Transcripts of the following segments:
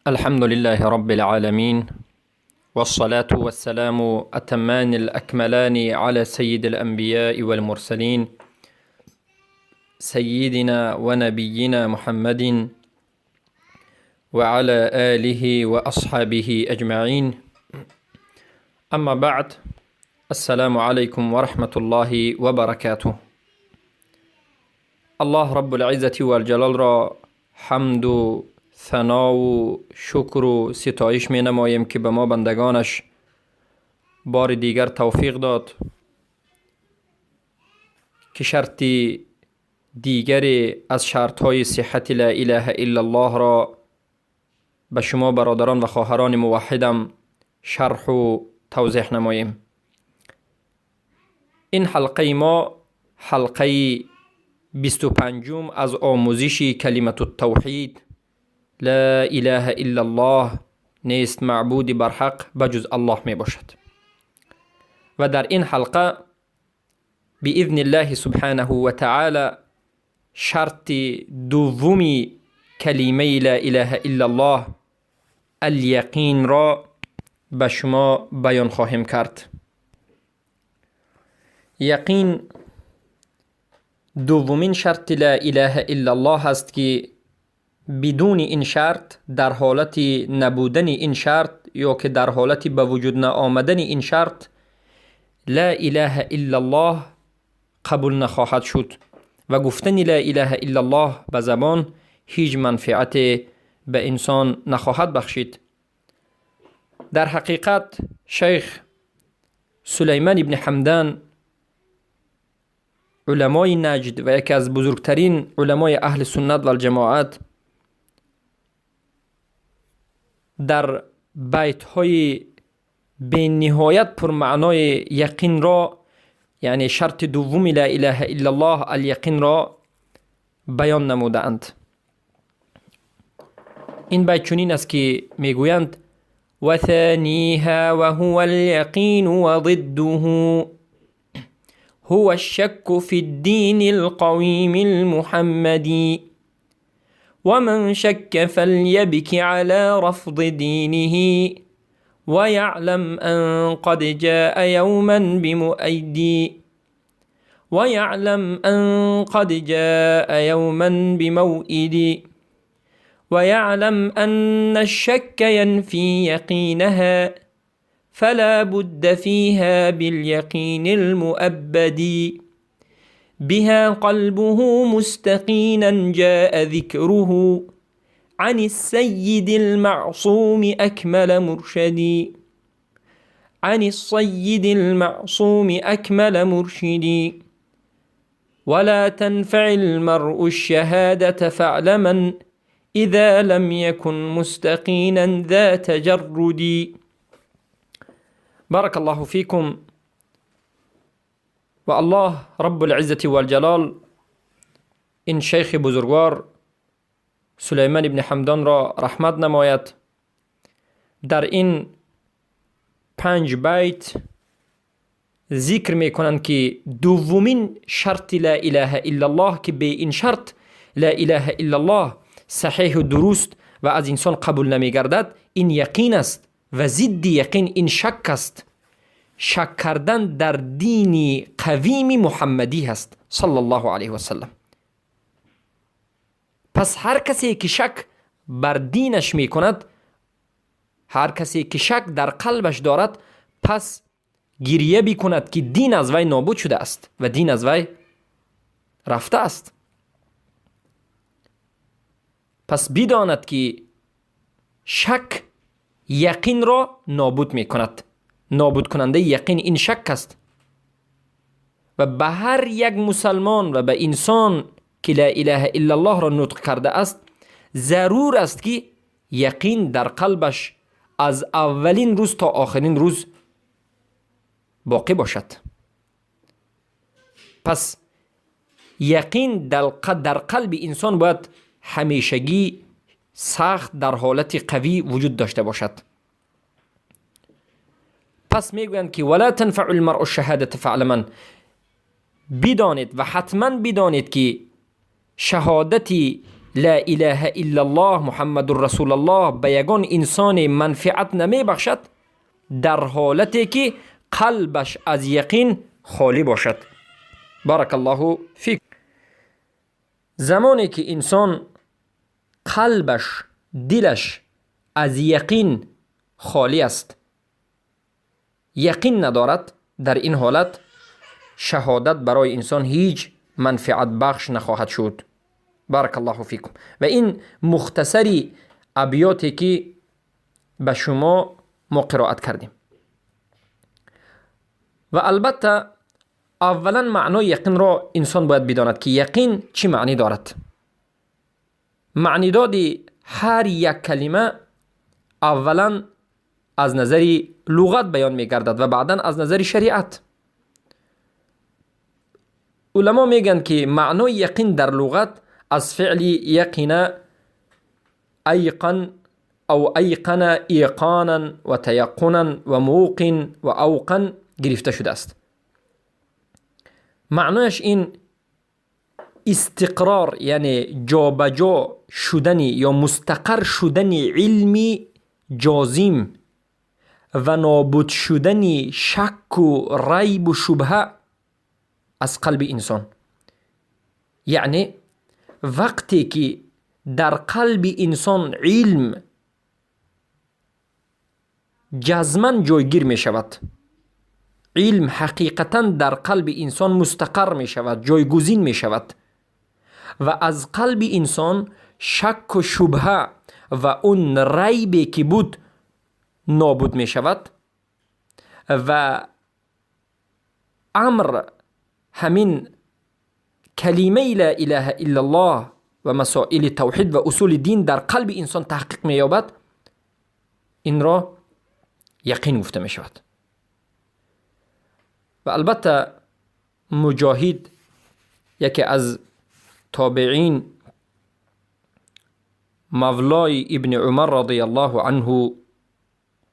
الحمد لله رب العالمين، والصلاة والسلام أتمان الأكملان على سيد الأنبياء والمرسلين، سيدنا ونبينا محمد وعلى آله وأصحابه أجمعين. أما بعد، السلام عليكم ورحمة الله وبركاته. الله رب العزة والجلال را حمد و ثنا و شکر و ستایش می نماییم که به ما بندگانش بار دیگر توفیق داد که شرط دیگری از شرط های صحت لا اله الا الله را به شما برادران و خواهران موحدم شرح و توضیح نماییم. این حلقه ما حلقه 25 از آموزش کلمة التوحید، لا اله الا الله، نیست معبودی برحق بجز الله می باشد و در این حلقه باذن الله سبحانه و تعالی شرط دومی کلمه لا اله الا الله، الیقین را به شما بیان خواهیم کرد. یقین دومین شرط لا اله الا الله است که بدون این شرط، در حالت نبودن این شرط یا که در حالت به وجود نآمدن این شرط، لا اله الا الله قبول نخواهد شد و گفتن لا اله الا الله به زبان هیچ منفعت به انسان نخواهد بخشید. در حقیقت شیخ سلیمان ابن حمدان، علمای نجد و یکی از بزرگترین علمای اهل سنت و الجماعت، در بیت های به نهایت پرمعنای یقین را، یعنی شرط دوم لا اله الا الله، الیقین را بیان نمودند. این بیت چنین است که میگویند: وثانيها وهو اليقين وضده هو الشك في الدين القويم المحمدي، ومن شك فليبك على رفض دينه ويعلم أن قد جاء يوما بمؤيدي ويعلم أن قد جاء يوما بموئد، ويعلم أن الشك ينفي يقينها فلا بد فيها باليقين المؤبد، بها قلبه مستقينا جاء ذكره عن السيد المعصوم أكمل مرشدي عن الصيد المعصوم أكمل مرشدي، ولا تنفع المرء الشهادة فاعلما إذا لم يكن مستقينا ذا تجرد. بارك الله فيكم. و الله رب العزة والجلال این شیخ بزرگوار سلیمان ابن حمدان را رحمت نماید. در این پنج بیت ذکر میکنند که دومین شرط لا اله الا الله که به این شرط لا اله الا الله صحیح و درست و از انسان قبول نمیگردد، این یقین است و ضد یقین این شک است. شک کردن در دین قویم محمدی هست صلی الله علیه و سلم. پس هر کسی که شک بر دینش میکند، هر کسی که شک در قلبش دارد، پس گریه بکند که دین از وی نابود شده است و دین از وی رفته است. پس بداند که شک یقین را نابود میکند. نابود کننده یقین این شک است و به هر یک مسلمان و به انسان که لا اله الا الله را نطق کرده است، ضرور است که یقین در قلبش از اولین روز تا آخرین روز باقی باشد. پس یقین در قلب انسان باید همیشگی سخت در حالت قوی وجود داشته باشد. پس میگویند که ولا تنفع المرء الشهادة فاعلما، بدانید و حتما بدانید که شهادت ла илаҳа иллаллоҳ Муҳаммадур расулаллоҳ ба ягон инсоне манфиат намебахшад дар ҳолате ки қалбаш аз яқин холӣ бошад. Баракаллоҳу фик. Замоне ки инсон қалбаш, дилаш аз яқин холӣ аст, яқин надорад, дар ин ҳолат шаҳодат барои инсон ҳеҷ манфиатбахш нахоҳад шуд. Баракаллоҳу фикум. Ва ин мухтасари абёте ки ба шумо мо қироат кардем. Ва албатта аввалан маънои яқинро инсон бояд бидонад, ки яқин чӣ маънӣ дорад. Маънидоди ҳар як калима аввалан аз назари луғат баён мегардад ва баъдан аз назари шариат. Уламо мегӯянд, ки маънои яқин дар луғат аз феъли яқина, айқан ав айқана иқонан ва таяққунан ва муқин ва авқан гирифта шудааст. Маънояш ин истиқрор, яъне ҷобаҷо шудани ё мустақар шудани илми ҷозим ва нобуд шудани шакку райбу шубҳа аз қалби инсон. Яъне вақте ки дар қалби инсон илм ҷазман ҷойгир мешавад, илм ҳақиқатан дар қалби инсон мустақар мешавад, ҷойгузин мешавад ва аз қалби инсон шакку шубҳа ва он райбе ки буд нобуд мешавад ва амр ҳамин калимаи ла илаҳа иллаллоҳ ва масоили тавҳид ва усули дин дар қалби инсон таҳқиқ меёбад, инро яқин гуфта мешавад. Ва албатта Муҷоҳид, яке аз тобеин, мавлои Ибни Умар радиаллоҳу анҳу,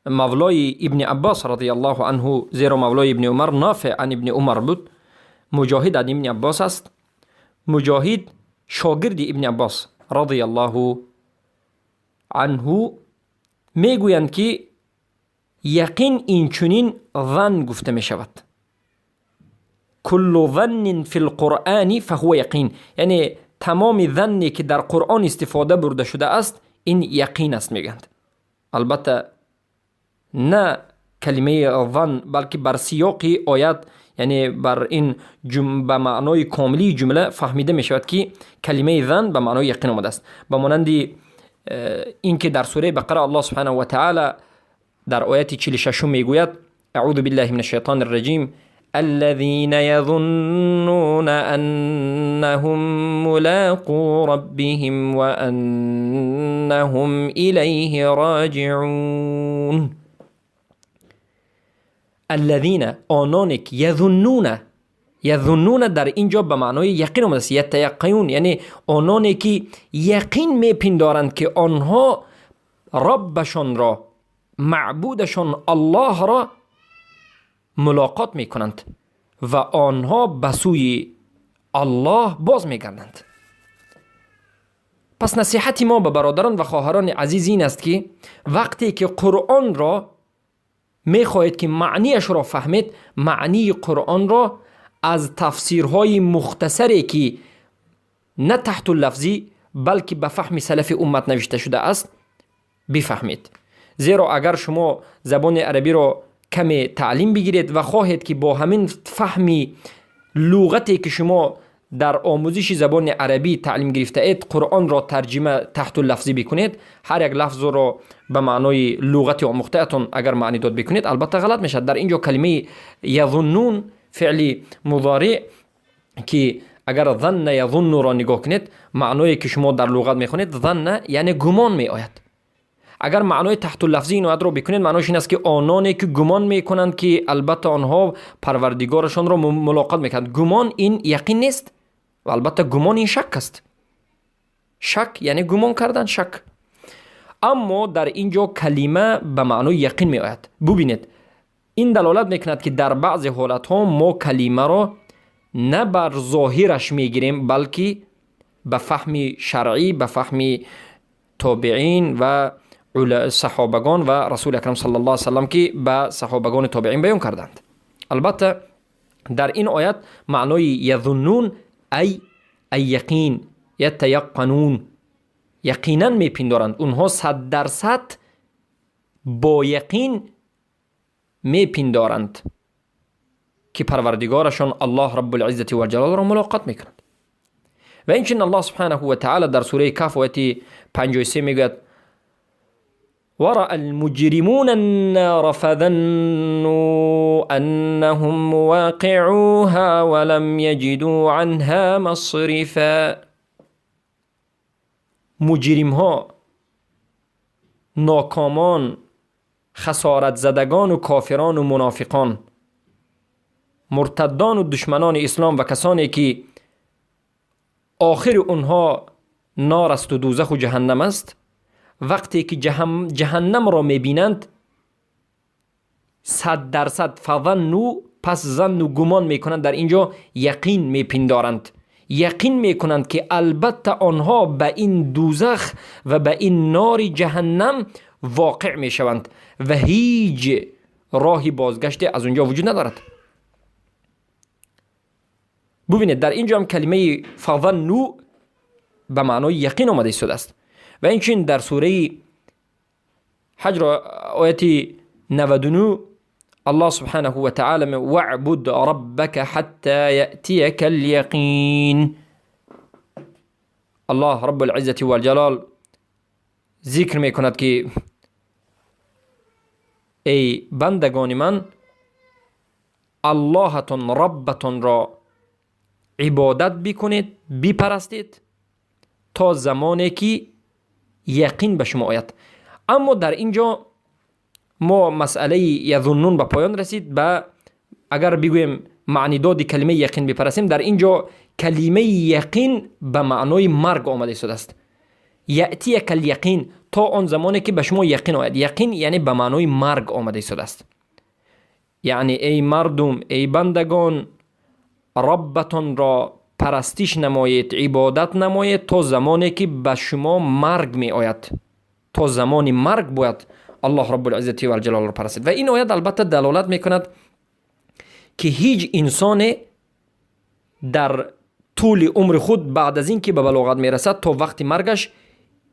мавлои Ибни Аббос радиаллоҳу анҳу, зеро мавлои Ибни Умар Нофеъ ан Ибни Умар буд, Муҷоҳид ан Ибни Аббос аст. Муҷоҳид шогирди Ибни Аббос радиаллоҳу анҳу мегӯянд, ки яқин инчунин зан гуфта мешавад. Куллу заннин фи лқуръани фаҳува яқин, яъне тамоми занне ки дар Қуръон истифода бурда шудааст, ин яқин аст, мегӯянд. Албатта на калимаи зан, балки бар сиёқи оят, яъне бар ин ба маънои комилии ҷумла фаҳмида мешавад, ки калимаи зан ба маънои яқин омадааст. Ба монанди ин ки дар сураи Бақара Аллоҳ субҳанаҳу ва таъала дар ояти 46-ум мегӯяд: аъузу биллаҳи мин ашшайтони рраҷим, الذين يظنون أنهم ملاقو ربهم وأنهم إليه راجعون. الذين آنانی که یظنون، یظنون در اینجا به معنای یقین آمده است، یتیقنون، یعنی آنانی که یقین میپندارند که آنها ربشان را، معبودشان الله را ملاقات میکنند و آنها به سوی الله باز میگردند. پس نصیحت ما به برادران و خواهران عزیز این است که وقتی که قرآن را میخواهید که معنیش را فهمید، معنی قرآن را از تفسیرهای مختصری که نه تحت اللفظی بلکه به فهم سلف امت نوشته شده است بفهمید. زیرا اگر شما زبان عربی را کمی تعلیم بگیرید و خواهید که با همین فهمی لغتی که شما در آموزش زبان عربی تعلیم گرفته اید قرآن را ترجمه تحت اللفظی بکنید، هر یک لفظ را به معنای لغت آموخته اگر معنی داد بکنید، البته غلط میشد. در اینجا کلمه یظنون فعل مضارع که اگر ظن یظن را نگاه کنید، معنایی که شما در لغت میخونید ظن یعنی گمان می آید. اگر معنای تحت اللفظی این آیت را بکنید، معنایش این است که آنانی که گمان میکنند که البته آنها پروردگارشان را ملاقات میکنند. گمان این یقین نیست و البته گمان این شک است. شک یعنی گمان کردن، شک. اما در اینجا کلمه به معنای یقین می آید. ببینید این دلالت میکند که در بعض حالت ها ما کلمه را نه بر ظاهرش میگیریم، بلکه به فهم شرعی، به فهم تابعین و صحابگان و رسول اکرم صلی الله علیه وسلم که به صحابگان تابعین بیان کردند. البته در این آیت معنای یظنون ای یقین، یتیقنون، یقینا میپندارند. اونها 100% با یقین میپندارند که پروردگارشان الله رب العزة و الجلال را ملاقات میکنند. و اینچنین الله سبحانه و تعالی در سوره کهف آیت 53 میگوید: ورأى المجرمون النار فظنوا أنهم مواقعوها ولم يجدوا عنها مصرفا. مجرم ها، ناکامان، خسارت زدگان و کافران و منافقان، مرتدان و دشمنان اسلام و کسانی که آخر اونها نار است و دوزخ و جهنم است، وقتی که جهنم را میبینند 100% فظنوا، پس ظن و گمان میکنند، در اینجا یقین میپندارند، یقین میکنند که البته آنها به این دوزخ و به این نار جهنم واقع میشوند و هیچ راهی بازگشتی از اونجا وجود ندارد. ببینید در اینجا هم کلمه فظنوا به معنای یقین آمده ایستاده است. و اینچنین در سوره حجر آیت 99 الله سبحانه و تعالی واعبد ربک حتی یأتیک الیقین. الله رب العزة والجلال ذکر میکند که ای بندگان من، اللهتون ربتون را عبادت بکنید، بپرستید تا زمانی که یقین به شما آید. اما در اینجا ما مسئله یظنون به پایان رسید. به اگر بگوییم معنی داد کلمه یقین بپرسیم، در اینجا کلمه یقین به معنای مرگ آمده شده است. یأتیک الیقین، تا آن زمانی که به شما یقین آید. یقین یعنی به معنای مرگ آمده شده است. یعنی ای مردم، ای بندگان، ربتان را پرستش نمایید، عبادت نمایید تا زمانی که به شما مرگ می آید. تا زمان مرگ باید الله رب العزة و الجلال را پرستید. و این آیت البته دلالت میکند که هیچ انسان در طول عمر خود بعد از اینکه به بلاغت میرسد تا وقت مرگش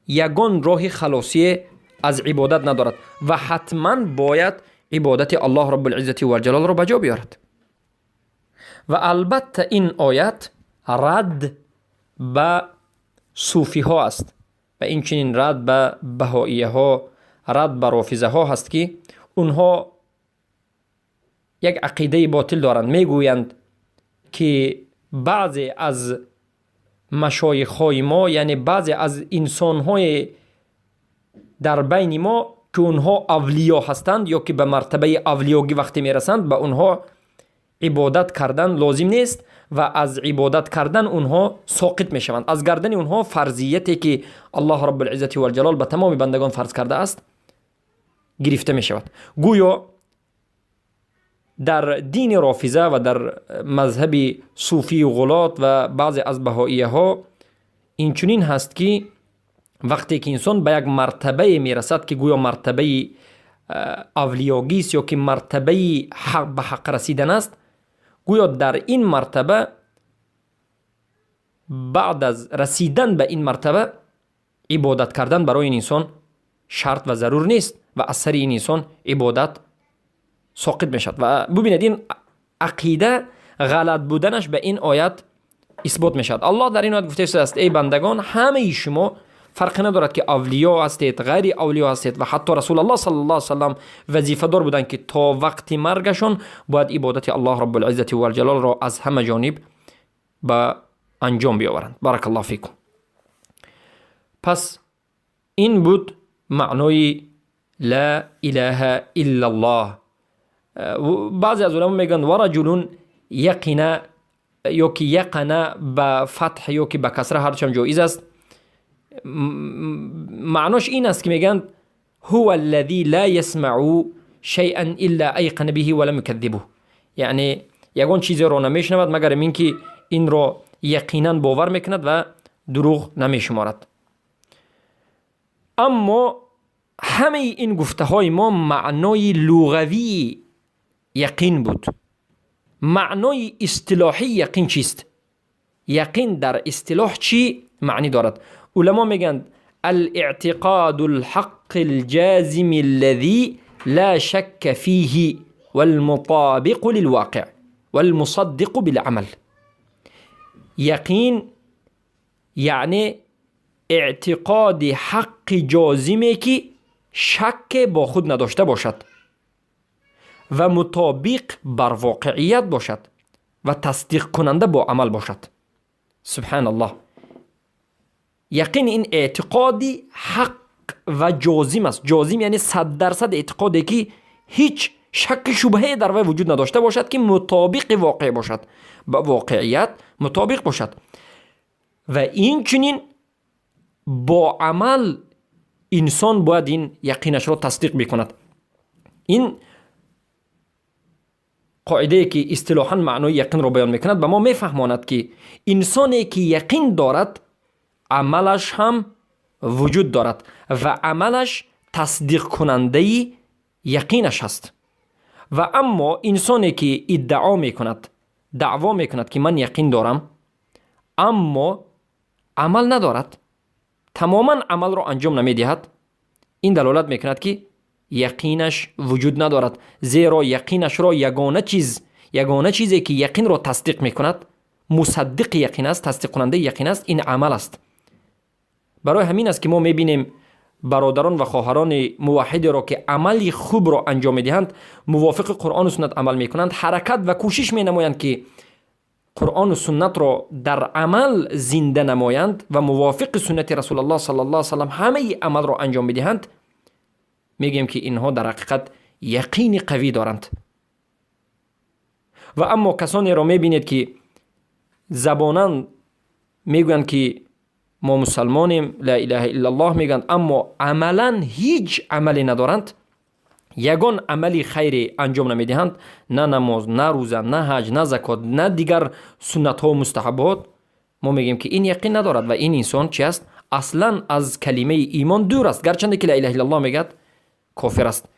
یگان راه خلاصی از عبادت ندارد و حتما باید عبادت الله رب العزة و الجلال را به جا بیارد. و البته این آیت رد به صوفی ها است و این چنین رد به بهائیه ها، رد به رافضه ها هست که اونها یک عقیده باطل دارند. میگویند که بعضی از مشایخ های ما، یعنی بعضی از انسان های در بین ما که اونها اولیا هستند یا که به مرتبه اولیاگی وقتی میرسند، به اونها عبادت کردن لازم نیست و از عبادت کردن اونها ساقط میشوند. از گردن اونها فرضیتی که الله رب العزة و الجلال به تمام بندگان فرض کرده است گرفته میشود. گویا در دین رافضه و در مذهب صوفی و غلات و بعضی از بهائیه ها این چنین هست که وقتی که انسان به یک مرتبه میرسد که گویا مرتبه اولیاگی است یا که مرتبه حق به حق رسیدن است، گویا در این مرتبه بعد از رسیدن به این مرتبه عبادت کردن برای این انسان شرط و ضرور نیست و از سر این انسان عبادت ساقط میشد. و ببینید این عقیده غلط بودنش به این آیت اثبات میشد. الله در این آیت گفته است ای بندگان، همه شما فرق ندارد که اولیا هستید، غیر اولیا هستید و حتی رسول الله صلی الله علیه وسلم وظیفه دار بودند که تا وقت مرگشون باید عبادت الله رب العزة و الجلال را از همه جانب به انجام بیاورند. بارک الله فیکم. پس این بود معنای لا اله الا الله. بعضی از علما میگن و رجل یقین یا که یقنه به فتح یا که به کسره هر چم جایز است. معناش این است که میگن هو الذي لا يسمع شيئا الا ایقن به ولم يكذبه، یعنی یگان چیزی رو نمیشنود مگر این که این رو یقینا باور میکند و дурӯғ намешуморад. Аммо ҳамаи ин гуфтаҳои мо маънои луғавии яқин буд. Маънои истилоҳии яқин чист? Яқин дар истилоҳ чӣ маънӣ дорад? Уламо мегӯянд: الاعتقاد الحق الجازم الذي لا شك فيه والمطابق للواقع والمصدق بالعمل. Яқин яъне эътиқоди ҳаққи ҷозиме, ки шакке бо худ надошта бошад ва мутобиқ бар воқеият бошад ва тасдиқкунанда бо амал бошад. Субҳаналлоҳ! Яқин ин эътиқоди ҳақ ва ҷозим аст. Ҷозим яъне 100% эътиқоде, ки ҳеҷ шакки шубҳае дар вай вуҷуд надошта бошад, ки мутобиқи воқеъ бошад, ба воқеият мутобиқ бошад ва инчунин бо амал инсон бояд ин яқинашро тасдиқ бикунад. Ин қоидае, ки истилоҳан маънои яқинро баён мекунад, ба мо мефаҳмонад, ки инсоне, ки яқин дорад, амалаш ҳам вуҷуд дорад ва амалаш тасдиқкунандаи яқинаш аст. Ва аммо инсоне, ки иддао мекунад, даъво мекунад, ки ман яқин дорам, аммо амал надорад, тамоман амалро анҷом намедиҳад, ин далолат мекунад, ки яқинаш вуҷуд надорад, зеро яқинашро ягона чиз, ягона чизе, ки яқинро тасдиқ мекунад, мусаддиқи яқин аст, тасдиқкунандаи яқин аст, ин амал аст. Барои ҳамин аст, ки мо мебинем бародарон ва хоҳарони муваҳҳидеро, ки амали хубро анҷом медиҳанд, мувофиқи Қуръону суннат амал мекунанд, ҳаракат ва кӯшиш менамоянд, ки Қуръону суннатро дар амал зинда намоянд ва мувофиқи суннати Расулаллоҳ саллаллоҳу алайҳи васаллам ҳамаи амалро анҷом медиҳанд. Мегӯем, ки инҳо дар ҳақиқат яқини қавӣ доранд. Ва аммо касонеро мебинед, ки забонан мегӯянд, ки мо мусалмонем, ла илаҳа иллаллоҳ мегӯянд, аммо амалан ҳеҷ амале надоранд, ягон амали хайре анҷом намедиҳанд: на намоз, на рӯза, на ҳаҷ, на закот, на дигар суннатҳо, мустаҳаббот. Мо мегӯем, ки ин яқин надорад ва ин инсон чи аст? Аслан аз калимаи имон дур аст. Гарчанде ки ла илаҳа иллаллоҳ мегӯяд, кофир аст.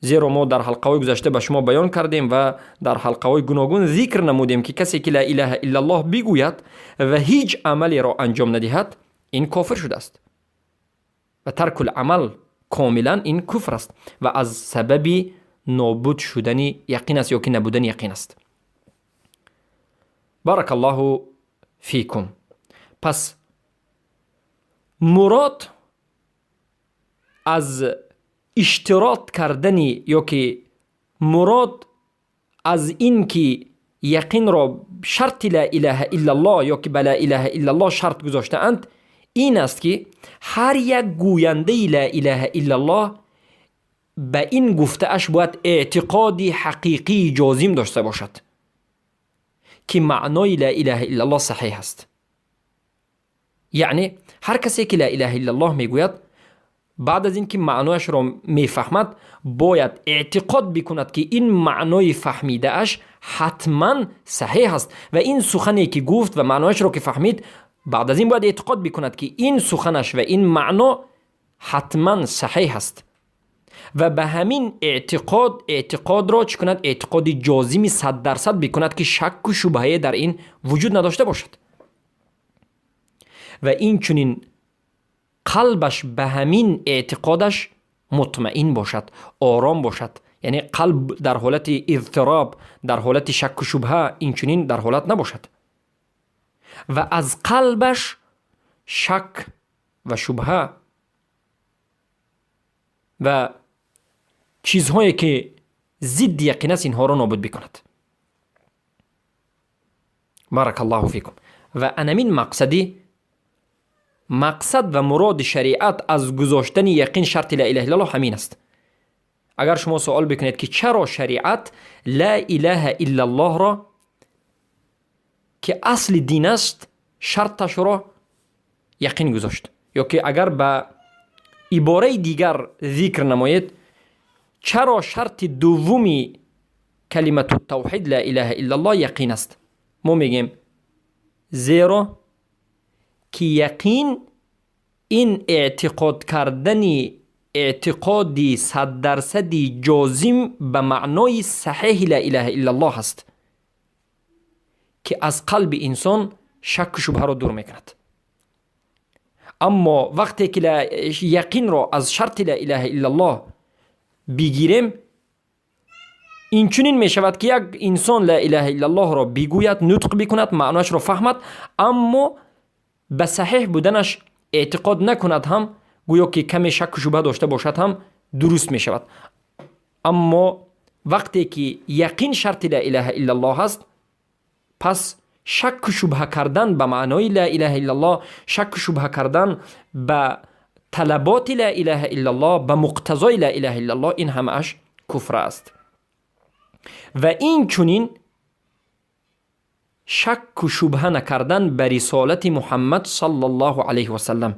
Зеро мо дар ҳалқаҳои гузашта ба шумо баён кардем ва дар ҳалқаҳои гуногун зикр намудем, ки касе, ки ла илаҳа иллаллоҳ бигӯяд ва ҳеҷ амалеро анҷом надиҳад, ин кофир шудааст ва таркул амал комилан ин куфр аст ва аз сабаби нобуд шудани яқин аст ё ки набудани яқин аст. Баракаллоҳу фикум. Пас мурод аз иштирот кардани ё ки мурод аз ин ки яқинро шарти ла илаҳа иллаллоҳ ё ки ба ла илаҳа иллаллоҳ шарт гузоштаанд, ин аст, ки ҳар як гӯяндаи ла илаҳа иллаллоҳ ба ин гуфтааш бояд эътиқоди ҳақиқии ҷозим дошта бошад, ки маънои ла илаҳа иллаллоҳ саҳеҳ аст. Яъне ҳар касе, ки ла илаҳа иллаллоҳ мегӯяд, баъд аз ин ки маънояшро мефаҳмад, бояд эътиқод бикунад, ки ин маънои фаҳмидааш ҳатман саҳеҳ аст ва ин сухане, ки гуфт ва маънояшро ки фаҳмид, баъд аз ин бояд эътиқод бикунад, ки ин суханаш ва ин маъно ҳатман саҳеҳ аст ва ба ҳамин эътиқод эътиқодро чӣ кунад? Эътиқоди ҷозими 100% бикунад, ки шакку шубҳае дар ин вуҷуд надошта бошад ва инчунин қалбаш ба ҳамин эътиқодаш мутмаин бошад, ором бошад. Яъне қалб дар ҳолати изтироб, дар ҳолати шакку шубҳа инчунин дар ҳолат набошад ва аз қалбаш шак ва шубҳа ва чизҳое, ки зидди яқин аст, инҳоро нобуд бикунад. Баракаллоҳу фикум. Ва анамин мақсади мақсад ва муроди шариат аз гузоштани яқин шарти ла илаҳа иллаллоҳ ҳамин аст. Агар шумо суол бикунед, ки чаро шариат ла илаҳа иллаллоҳро, ки асли дин аст, шарташро яқин гузошт, ё ки агар ба ибораи дигар зикр намоед, чаро шарти дуввуми калимату тавҳид ла илаҳа иллаллоҳ яқин аст, мо мегӯем: зеро ки яқин ин эътиқод кардани эътиқоди 100% ҷозим ба маънои саҳеҳи ла илаҳа иллаллоҳ аст, ки аз қалби инсон шакку шубҳаро дур мекунад. Аммо вақте ки яқинро аз шарти ла илаҳа иллаллоҳ бигирем, инчунин мешавад, ки як инсон ла илаҳа иллаллоҳро бигӯяд, нутқ бикунад, маъноашро фаҳмад, аммо ба саҳеҳ буданаш эътиқод накунад ҳам, гӯё ки каме шакку шубҳа дошта бошад ҳам, дуруст мешавад. Аммо вақте ки яқин шарти ла илаҳа иллаллоҳ аст, пас шакку шубҳа кардан ба маънои ла илаҳа иллаллоҳ, шакку шубҳа кардан ба талаботи ла илаҳа иллаллоҳ, ба муқтазои ла илаҳа иллаллоҳ, ин ҳамааш куфр аст. Ва инчунин шакку шубҳа накардан ба рисолати Муҳаммад саллаллоҳу алайҳи васаллам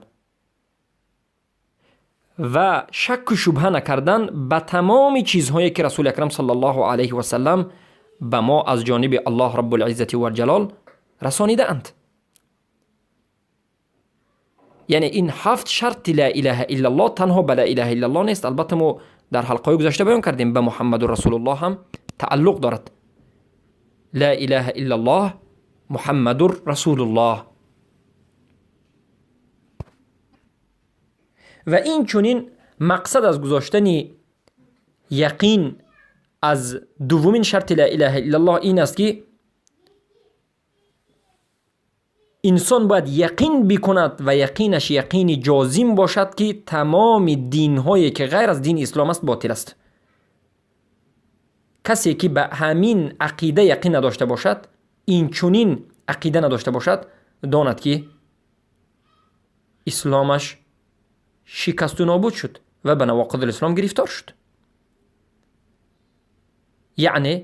ва шакку шубҳа накардан ба тамоми чизҳое, ки Расули Акрам саллаллоҳу алайҳи васаллам ба мо аз ҷониби Аллоҳ Раббулиззати валҷалол расонидаанд. Яъне ин ҳафт шарти ла илаҳа иллаллоҳ танҳо ба ла илаҳа иллаллоҳ нест. Албатта, мо дар ҳалқаҳои гузашта баён кардем, ба Муҳаммаду Расулуллоҳ ҳам тааллуқ дорад. Ла илаҳа иллаллоҳ Муҳаммадур Расулуллоҳ. Ва инчунин мақсад аз гузоштани яқин аз дуввумин шарти ла илаҳа иллаллоҳ ин аст, ки инсон бояд яқин бикунад ва яқинаш яқини ҷозим бошад, ки тамоми динҳое, ки ғайр аз дини ислом аст, ботил аст. Касе ки ба ҳамин ақида яқин надошта бошад, инчунин ақида надошта бошад, донад, ки исломаш шикасту нобуд шуд ва ба навоқидулислом гирифтор шуд. Яъне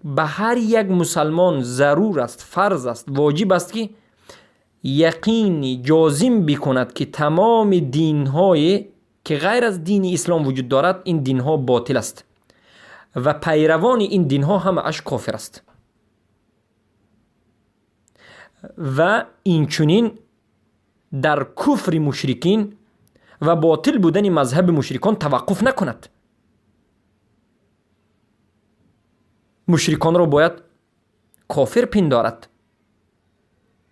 ба ҳар як мусалмон зарур аст, фарз аст, воҷиб аст, ки яқини ҷозим бикунад, ки тамоми динҳое, ки ғайр аз дини ислом вуҷуд дорад, ин динҳо ботил аст ва пайравони ин динҳо ҳамааш кофир аст. Ва инчунин дар куфри мушрикин ва ботил будани мазҳаби мушрикон таваққуф накунад. Мушриконро бояд кофир пиндорад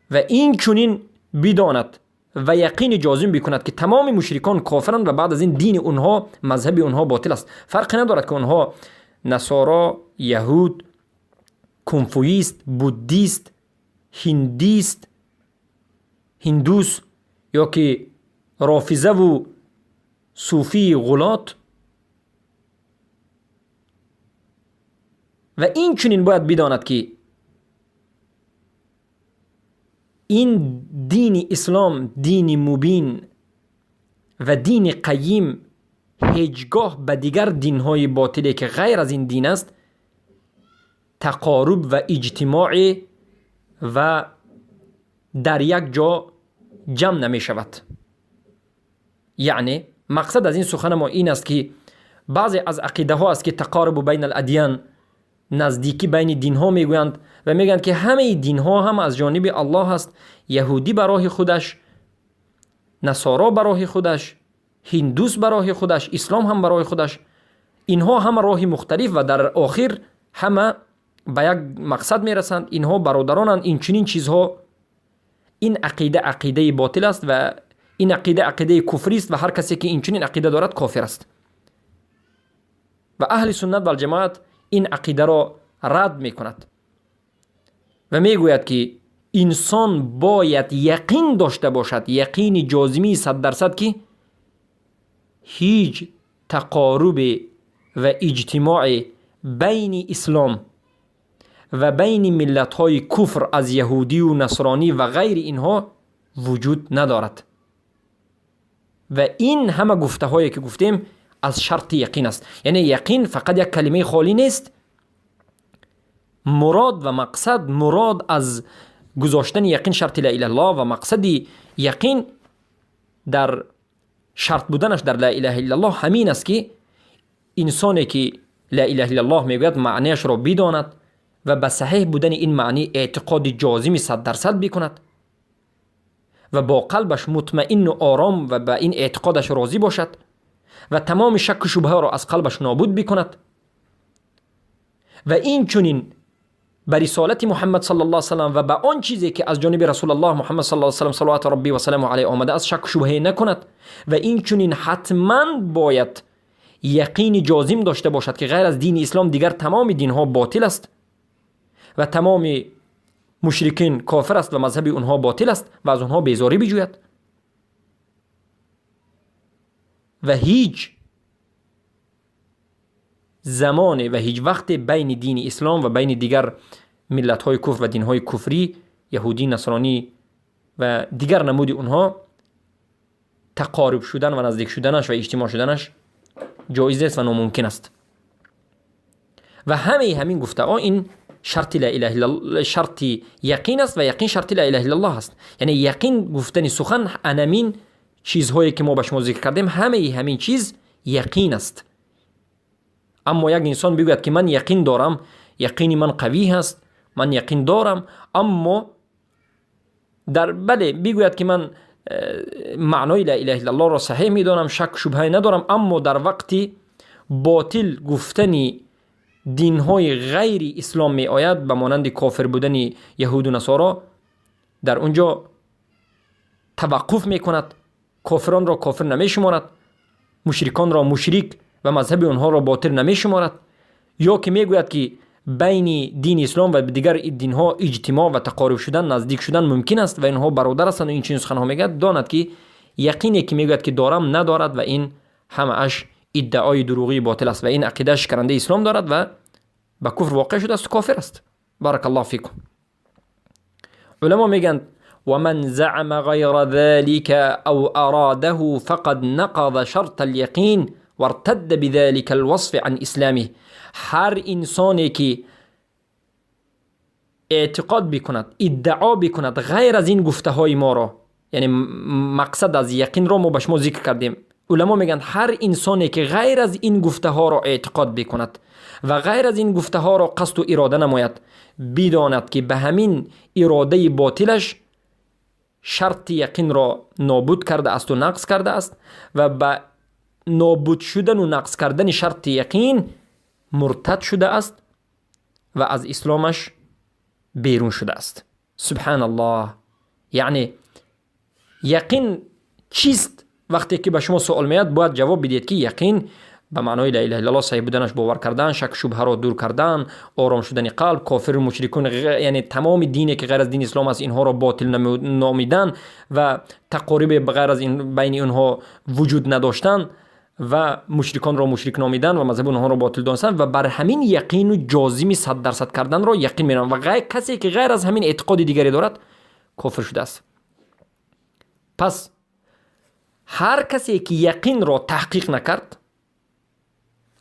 ва инчунин бидонад ва яқини ҷозим бикунад, ки тамоми мушрикон кофиранд ва баъд аз ин дини онҳо, мазҳаби онҳо ботил аст. Фарқе надорад, ки онҳо насоро, яҳуд, кунфуист, буддист, ҳиндист, ҳиндус ё ки рофизаву суфии ғулот. Ва инчунин бояд бидонад, ки ин дини ислом, дини мубин ва дини қайим, ҳеҷ гоҳ ба дигар динҳои ботиле, ки ғайр аз ин дин аст, тақоруб ва иҷтимоъе ва дар як ҷо ҷамъ намешавад. Яъне мақсад аз ин сухана мо ин аст, ки баъзе аз ақидаҳо аст, ки тақорубу байна аладиян, наздикӣ байни динҳо мегӯянд ва мегӯянд, ки ҳамаи динҳо ҳам аз ҷониби Аллоҳ аст, яҳудӣ ба роҳи худаш, насоро ба роҳи худаш, ҳиндус ба роҳи худаш, ислом ҳам ба роҳи худаш. Инҳо ҳама роҳи мухталиф ва дар охир ҳама ба як мақсад мерасанд, инҳо бародаронанд. Инчунин чизҳо, ин ақида ақидаи ботил аст ва ин ақида ақидаи куфрист ва ҳар касе, ки инчунин ақида дорад, кофир аст. Ва аҳли суннат валҷамоат ин ақидаро рад мекунад ва мегӯяд, ки инсон бояд яқин дошта бошад, яқини ҷозимии 100%, ки ҳеҷ тақорубе ва иҷтимоъе байни ислом ва байни миллатҳои куфр аз яҳудию насронӣ ва ғайри инҳо вуҷуд надорад. Ва ин ҳама гуфтаҳое, ки гуфтем, аз шарти яқин аст. Яъне яқин фақат як калимаи холӣ нест. Мурод ва мақсад, мурод аз гузоштани яқин шарти ла илаҳа иллаллоҳ ва мақсади яқин дар шарт буданаш дар ла илаҳа иллаллоҳ ҳамин аст, ки инсоне, ки ла илаҳа иллаллоҳ мегӯяд, маънияшро бидонад ва ба саҳеҳ будани ин маънӣ эътиқоди ҷозими 100% бикунад. و با قلبش مطمئن و آرام و به این اعتقادش راضی باشد و تمام شک و شبهه را از قلبش نابود بکند و این چنین به رسالت محمد صلی الله علیه وسلم و به آن چیزی که از جانب رسول الله محمد صلی الله علیه وسلم صلوات ربی و سلام علیه آمده است شک و شبهه نکند و این چنین حتما باید یقین جازم داشته باشد که غیر از دین اسلام دیگر تمام دینها باطل است و تمام مشرکین کافر است و مذهب اونها باطل است و از اونها بیزاری بجوید و هیچ زمان و هیچ وقت بین دین اسلام و بین دیگر ملت های کفر و دین های کفری، یهودی، نصرانی و دیگر نمود اونها تقارب شدن و نزدیک شدنش و اجتماع شدنش جایز است و ناممکن است. و همه همین گفته ها این شرط لا اله الا الله، شرط یقین است و یقین شرط لا اله الا الله است. یعنی یقین گفتن سخن انمین چیزهایی که ما به شما ذکر کردیم همه همین چیز یقین است. اما یک انسان بگوید که من یقین دارم، یقین من قوی هست، من یقین دارم، اما در بله بگوید که من معنای لا اله الا الله را صحیح میدانم، شک شبهه ندارم، اما در وقتی باطل گفتن دینهای غیر اسلام می آید به مانند کافر بودن یهود و نصارا، در اونجا توقف می کند، کافران را کافر نمی شمارد، مشرکان را مشرک و مذهب آنها را باطل نمی شمارد، یا که می گوید که بین دین اسلام و دیگر دینها اجتماع و تقارب شدن، نزدیک شدن ممکن است و اینها برادر هستند و این چنین سخنها میگوید، داند که یقینی که میگوید که دارم ندارد و این همه اش ادعای دروغی باطل است و این عقیده شکننده اسلام دارد و به کفر واقع شده است و کافر است. بارک الله فیکم. علما میگن ومن زعم غیر ذلك او اراده فقد نقض شرط اليقین وارتد بذلك الوصف عن اسلامه. هر انسانی که اعتقاد بکند، ادعا بکند غیر از این گفته های ما را، یعنی مقصد از یقین را ما به شما ذکر کردیم، علما میگن هر انسانی که غیر از این گفته ها را اعتقاد بکند و غیر از این گفته ها را قصد و اراده نماید، بداند که به همین اراده باطلش شرط یقین را نابود کرده است و نقض کرده است و به نابود شدن و نقض کردن شرط یقین مرتد شده است و از اسلامش بیرون شده است. سبحان الله. یعنی یقین چیست؟ وقتی که به شما سوال میاد باید جواب بدید که یقین به معنای لا اله الا الله صحیح بودنش باور کردن، شک شبهه را دور کردن، آرام شدن قلب، کافر و مشرکون، یعنی تمام دینی که غیر از دین اسلام است اینها را باطل نامیدن و تقارب غیر از این بین اینها وجود نداشتن و مشرکان را مشرک نامیدن و مذهب اونها را باطل دانستن و بر همین یقین و جازم 100% کردن را یقین می‌نامند و غیر کسی که غیر از همین اعتقاد دیگری دارد کافر شده است. پس هر کسی که یقین را تحقیق نکرد،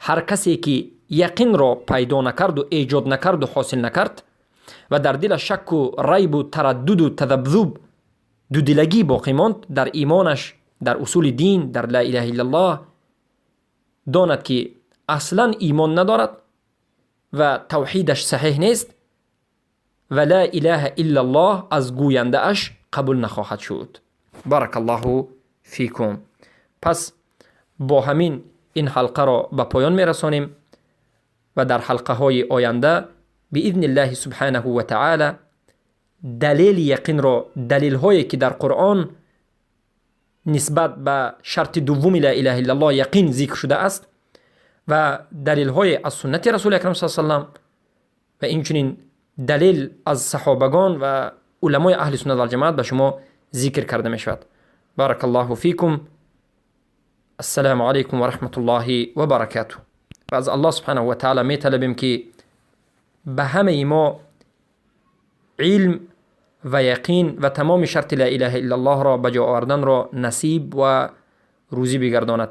هر کسی که یقین را پیدا نکرد و ایجاد نکرد و حاصل نکرد و در دل شک و ریب و تردد و تذبذب دودلگی باقی ماند در ایمانش، در اصول دین، در لا اله الا الله، داند که اصلا ایمان ندارد و توحیدش صحیح نیست و لا اله الا الله از گوینده اش قبول نخواهد شد. بارک الله فیکم. پس با همین این حلقه را به پایان میرسانیم و در حلقه های آینده باذن الله سبحانه و تعالی دلیل یقین را، دلیل هایی که در قرآن نسبت به شرط دوم لا اله الا الله یقین ذکر شده است و دلیل های از سنت رسول اکرم صلی الله علیه و سلم و اینچنین دلیل از صحابگان و علمای اهل سنت و الجماعت به شما ذکر کرده می شود. بارک الله فیکم. السلام علیکم و رحمت الله و برکاته. و از الله سبحانه و تعالی می طلبیم که به همه ما علم و یقین و تمام شرط لا اله الا الله را به جا آوردن را نصیب و روزی بگرداند.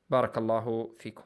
بارک الله فیکم.